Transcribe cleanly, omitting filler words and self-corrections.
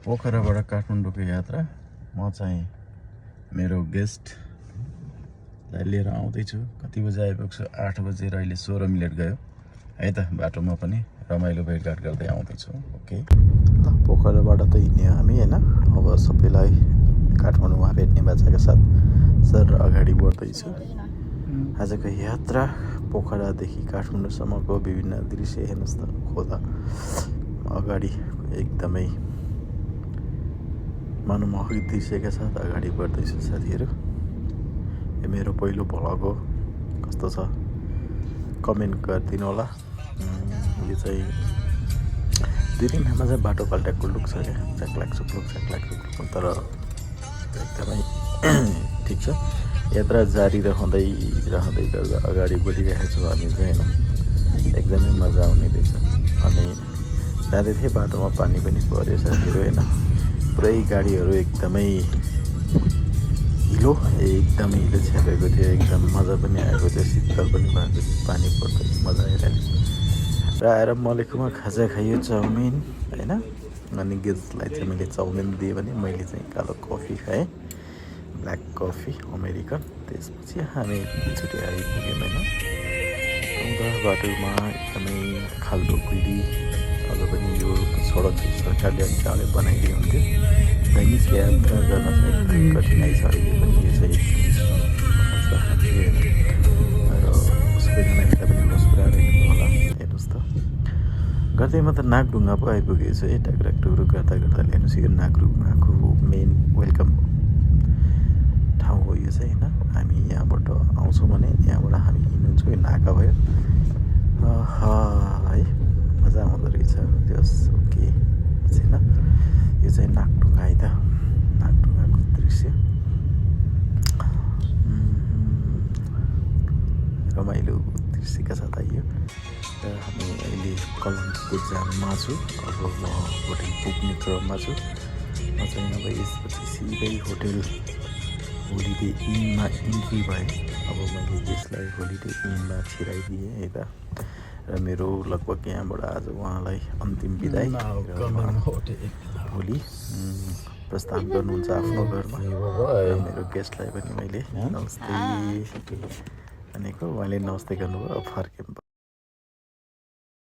पोखराबाट काठमाडौँको यात्रा म चाहिँ मेरो गेस्टलाई लिएर आउँदैछु। कति बजे आइपुग्छु? 8 बजेर अहिले 16 मिनट गयो है त। बाटोमा पनि रमाइलो भेटघाट गर्दै आउँदैछु। ओके ल, पोखराबाट त हिँड्यो हामी होइन। अब सबैलाई काठमाडौँमा भेट्ने बाचाका साथ सर अगाडि बढ्दैछु। आजको यात्रा पोखरादेखि काठमाडौँसम्मको विभिन्न दृश्य हेर्नुहोस् त। खोला अगाडि एकदमै मनमोहक दृश्यका साथ अगाडि बढ्दैछु साथीहरू। यो मेरो पहिलो भ्लग हो, कस्तो छ कमेन्ट गरिदिनु होला। यो चाहिँ 2 दिनमा चाहिँ बाटो पल्ट्याएको लुक छ क्या, च्याक्लाक सुक्लुक तर एकदमै ठिक छ। यात्रा जारी रहँदै गर्दा अगाडि बढिरहेको छु हामी चाहिँ होइन। एकदमै मजा आउने रहेछ। अनि जाँदै थिएँ बाटोमा पानी पनि पऱ्यो साथीहरू होइन। पुरै गाडीहरू एकदमै हिलो छ्यापेको थियो। एकदम मजा पनि आएको थियो, शीतल पनि भएको थियो, पानी पर्दै मजा आइरहेको थियो। र आएर मलेकुमा खाजा खायो, चाउमिन होइन। अनि गेस्टलाई चाहिँ मैले चाउमिन दिएँ भने मैले चाहिँ कालो कफी खाएँ, ब्ल्याक कफी अमेरिकन। त्यसपछि हामी एकचोटि आइपुग्यौँ होइन। आउँदा बाटोमा एकदमै खाल्डो खुल्डी, अझ पनि यो सडक चाहिँ सरकारले अलिक चाँडै बनाइदियो हुन्थ्यो। दैनिक यात्रा गर्न चाहिँ एकदमै कठिनाइ छ अहिले पनि। यो चाहिँ र सबैजना यता पनि मुस्कुराएर हिँड्नु होला। हेर्नुहोस् त, गर्दैमा त नागढुङ्गा पो आइपुगेको छु है। टाक्राक टुक्रुक गर्दा हेर्नुहोस्, यो नागढुङ्गाको मेन वेलकम ठाउँ हो यो चाहिँ होइन। हामी यहाँबाट आउँछौँ भने यहाँबाट हामी हिँड्नुहुन्छ, यो नाका भयो है। मजा आउँदो रहेछ। जस ओके छैन, यो चाहिँ नागढुङ्गा है त। नागढुङ्गाको दृश्य रमाइलो दृश्यका साथ आइयो। र हामी अहिले कलङ्कको जाममा छु। अब म होटेल पुग्ने क्रममा छु। म चाहिँ अब यसपछि सिधै होटेल होलिडे इनमा इन्ट्री भएँ। अब मैले यसलाई होलिडे इनमा छिराइदिएँ है त। र मेरो लगभग यहाँबाट आज उहाँलाई अन्तिम बिदाई। भोलि प्रस्थान गर्नुहुन्छ आफ्नो घरमा। र मेरो गेस्टलाई पनि मैले नमस्ते भनेको, उहाँले नमस्ते गर्नुभयो। अब फर्क्यौँ।